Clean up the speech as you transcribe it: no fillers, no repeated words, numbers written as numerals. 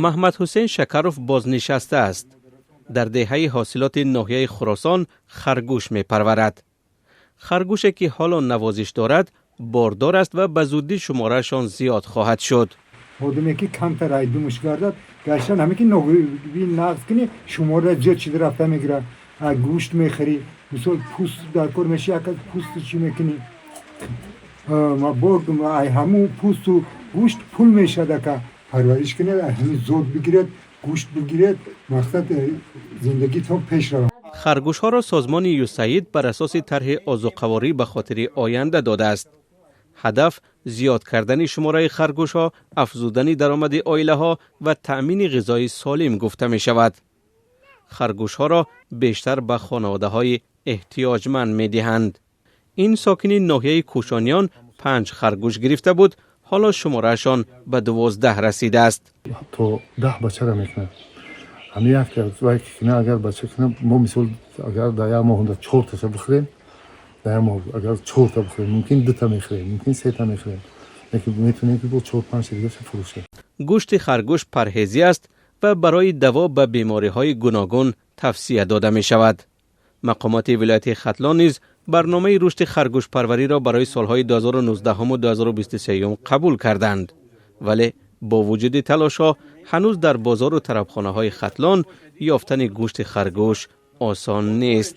Маҳмадҳусейн Шакаров бознишаста аст. Дар деҳаи Ҳосилоти ноҳияи Хуросон харгӯш мепарварад. Харгӯше ки ҳоло навозиш дорад, бордор аст ва ба зудӣ шумораашон зиёд хоҳад шуд. Одаме ки камтар айдумуш гардад, гаштан ҳаме ки ногӯи нағз кунӣ, шумора зиёд шида рафта мегирад. Гӯшт мехӯрӣ, мисол, пӯст дар кор меши, яка пӯсту чӣ мекунӣ, ҳамун пӯсту гӯшт пул мешад. Ака, парвариш кунед, ҳамин зод бигиред, гӯшт бигиред, мақсад зиндагитон пеш равад. Харгӯшҳоро созмони ЮСАИД бар асоси тарҳи озуқаворӣ ба хотири оянда додааст. Ҳадаф зиёд кардани шумораи харгӯшҳо, афзудани даромади оилаҳо ва таъмини ғизои солим гуфта мешавад. Харгӯшҳоро бештар ба хонаводаҳои эҳтиёҷманд медиҳанд. Ин сокини ноҳияи Кӯшониён панҷ харгӯш гирифта буд, ҳоло шумораашон ба 12 расидааст. То 10 бачара мекунад. Ҳамин як вай кина, агар бача кина, мо, мисол, агар дар як моҳ чорташа бихӯрем, дар як моҳ агар чорта бихӯрем, мумкин дута мехӯрем, мумкин сета мехӯрем, лекин метавонем ки бо чор панҷта дигаша фурӯшем. Гӯшти харгӯш парҳезӣ аст ва барои даво ба бемориҳои гуногун тавсия дода мешавад. Мақомоти вилояти Хатлон низ барномаи рушди харгӯшпарвариро барои солҳои 2019 2023 қабул карданд, вале бо вуҷуди талошҳо ҳанӯз дар бозору тарабхонаҳои Хатлон ёфтани гӯшти харгӯш осон нест.